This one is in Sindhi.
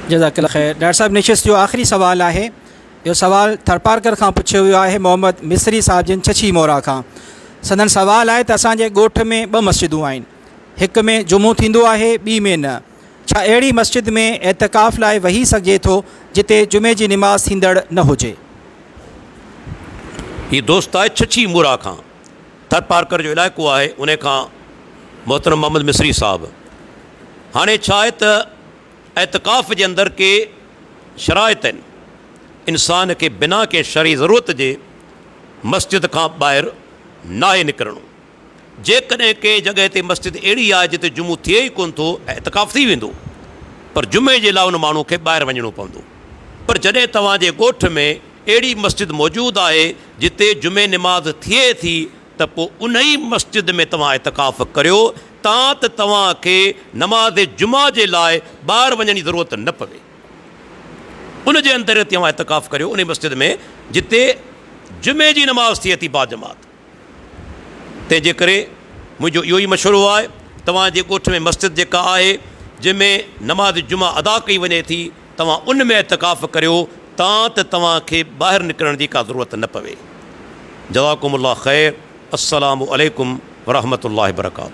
جزاڪ الله خير ڊاڪٽر صاحب نشست جو آخري سوال آهي اهو سوال ٿرپارڪر کان پڇيو ويو آهي محمد مصري صاحب جن ڇڇي مورا کان سندن سوال آهي ته اسان جي ڳوٺ ۾ ٻه مسجدون آهن هڪ ۾ جمعو ٿيندو آهي ٻي ۾ نه ڇا اهڙي مسجد ۾ اعتڪاف لاء ويهي سگهجي ٿو جتي جمعي جي نماز ٿيندڙ نه هجي؟ هي دوست آهي ڇڇي مورا کان ٿرپارڪر جو علائقو آهي انهي کان محترم محمد مصري صاحب هاڻي ڇا آهي ته اعتڪاف جي اندر ڪي شرائط آهن انسان کي بنا ڪنهن شرعي ضرورت جي مسجد کان ٻاهر ناهي نڪرڻو جيڪڏهن ڪنهن جڳهه تي مسجد اهڙي آهي جتي جمعو ٿئي ئي ڪونه ٿو، اعتڪاف ٿي ويندو، پر جمعي جي لاء ان ماڻهو کي ٻاهر وڃڻو پوندو. پر جڏهن توهان جي ڳوٺ ۾ اهڙي مسجد موجود آهي جتي جمعي نماز ٿئي ٿي ته پوء انهي مسجد ۾ توهان اعتڪاف ڪريو تان ته توهان کي نماز جمعه جي لاء ٻاهر وڃڻ جي ضرورت نه پوي. ان جي اندر توهان اعتڪاف ڪريو انهي مسجد ۾ جتي جمعي جي نماز ٿئي ٿي باجماعت. تنهن جي ڪري منهنجو اهو ئي مشورو آهي توهان جي ڳوٺ ۾ مسجد جيڪا آهي جنهن ۾ نماز جمعه ادا ڪئي وڃي ٿي توهان ان ۾ اعتڪاف ڪريو تان ته توهان کي ٻاهر نڪرڻ جي ڪا ضرورت نه پوي جزاڪم الله خير السلام عليڪم ورحمة الله وبرڪاته.